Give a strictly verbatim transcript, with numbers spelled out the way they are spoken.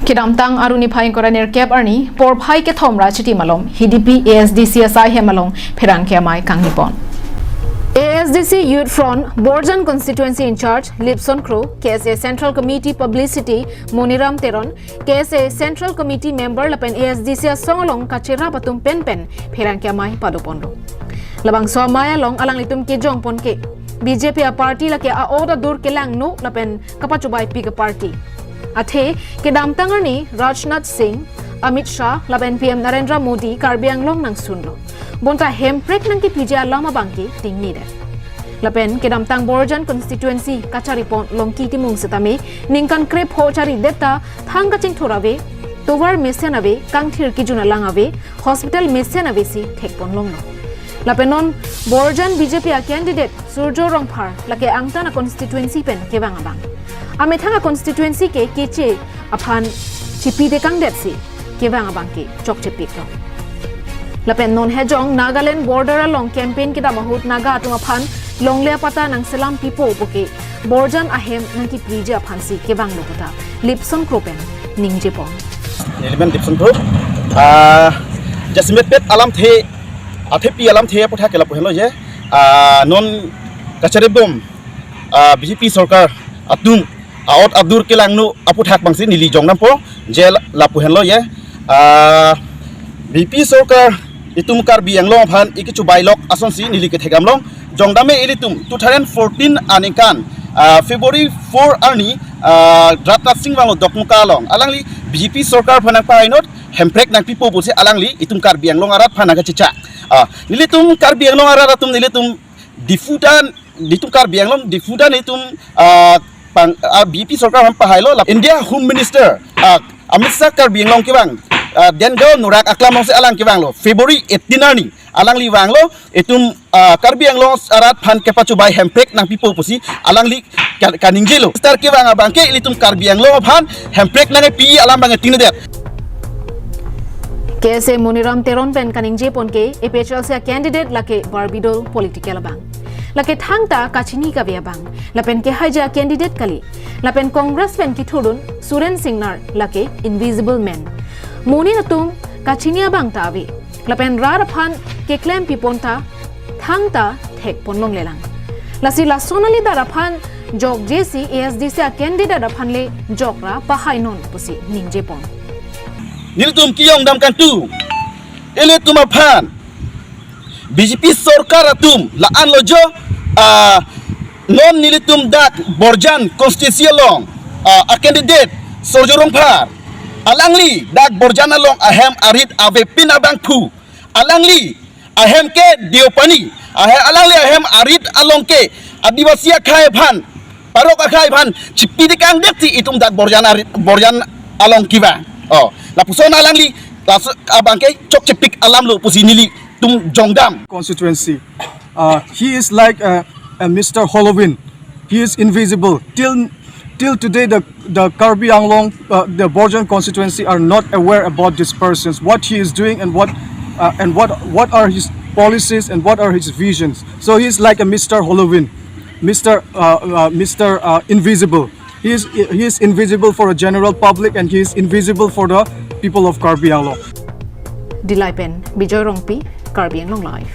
Kedamtang Arni phai ingkoi ra nerkep arni porphai kethom ra Chiti malom Hidipi A S D C asai hem along pherangke amei kangni pon. A S D C Youth Front Borjan Constituency in-charge Lipson Kro, K S A Central Committee Publicity Moniram Teron, K S A Central Committee Member lapen A S D C asong along kacherap atum pen pen pherangke amei pado ponlo. Labangso amei along alanglitum kejong pon ke B J P a-party lake a-ot adur kelangno lapen kapachobai pik a-party. Athe kedamtang arni Rajnath Singh, Amit Shah lapen P M Narendra Modi Karbi Anglong nangsunlo. Bonta hemprek nangkepiji alam abangke tingni det. Lapen kedamtang Borjan Constituency kachari pon Longki Timung setame ningkan krepho chari det ta thang kachingthur ave, tovar mesen ave, kangthir kejun alang ave, hospital mesen ave si thek pon longlo. Lapen non Borjan B J P a-candidate Surjo Rongphar lake angtan a-constituency pen kevang abang. Amethang a-constituency ke keche aphan chipi dekang det si kevang abangke chokche piklo. Lapen non hejong Nagaland border along campaign kedam ahut Naga atum aphan longle apatta nangselam pipo puke Borjan ahem nangkepriji aphan si kevanglo puta Lipson Kro pen ningje pon. Neli men Lipson Kro. Ah, jasemet pet alamthe, athepi alamthe aputhak ke lapu henlo je. Ah, non kachari bom, ah, B J P sorkar atum a-ot adur kelangno aputhak abangsi neli jong dampo je la-, lapu henlo je. Ah, B J P sorkar itum Karbi Anglong aphan ike chubai lok asonsi neli kethekdam long. Jongdam me ilitum two thousand fourteen aningkan, ah, February four arni, ah, Rajnath Singh vanglo Dokmoka along. Alangli B J P sorkar aphan nangpainot hemprek nangpipo pusi alangli itum Karbi Anglong arat aphan nangkachicha. Ah, nelitum Karbi Anglong arat atum nelitum Diphu ta, nelitum Karbi Anglong Diphu ta nelitum, ah, pang, ah, B J P sorkar aphan pahailo la India Home Minister, ah, Amit Shah Karbi Anglong kevang, ah, Dengaon Norak Aklam alongsi alang kevanglo February eighteen arni. Alangli vanglo itum, ah, Karbi Anglong arat aphan kepachobai hemprek nangpipo pusi alangli ka-, kaningjelo. Star kevang abangke ilitum Karbi Anglong aphan hemprek nangkepi alam abang tingni det. K S A Moniram Teron pen kaningje pon ke A P H L C a-candidate lake Barbidol political abang. Lake thangta kachini kave abang. Lapen kehaiji a-candidate kali. Lapen Congress pen kithurdun Surendra Singnar lake invisible man. Monit atum kachini abang ta ave. Lapen rat aphan keklem pipon ta thangta thek pon longlelang. Lasi lason ali dar aphan jokje si A S D C a-candidate aphan le jok ra pahai non pusi ningje pon. Nelitum kejongdam kangtung. Ilitum aphan B J P sorkar atum la-an lo jo, ah, non nelitum dak Borjan constituency along, ah, a-candidate Surjo Rongphar. Alangli dak Borjan along ahem arit avepin abangphu. Alangli ahem ke Deopani. Ahe-, alangli ahem arit along ke Adivasi akhai aphan, parok akhai aphan chipi dekang det si itum dak Borjan arit, Borjan along kevang. Oh, lapuson alangli, laso abangke chokche pik alamlo pusi nelitum jongdam. Constituency. Uh, he is like a, a Mister Halloween. He is invisible. Till, till today, the, the Karbi Anglong, uh, the Borjan constituency are not aware about these persons, what he is doing and what, uh, and what, what are his policies and what are his visions. So he is like a Mister Halloween, Mister uh, uh, Mister uh, Invisible. He is, he is invisible for a general public and he is invisible for the people of Karbi Anglong. Dillai pen Bijoy Rongpi, Karbi Anglong Live.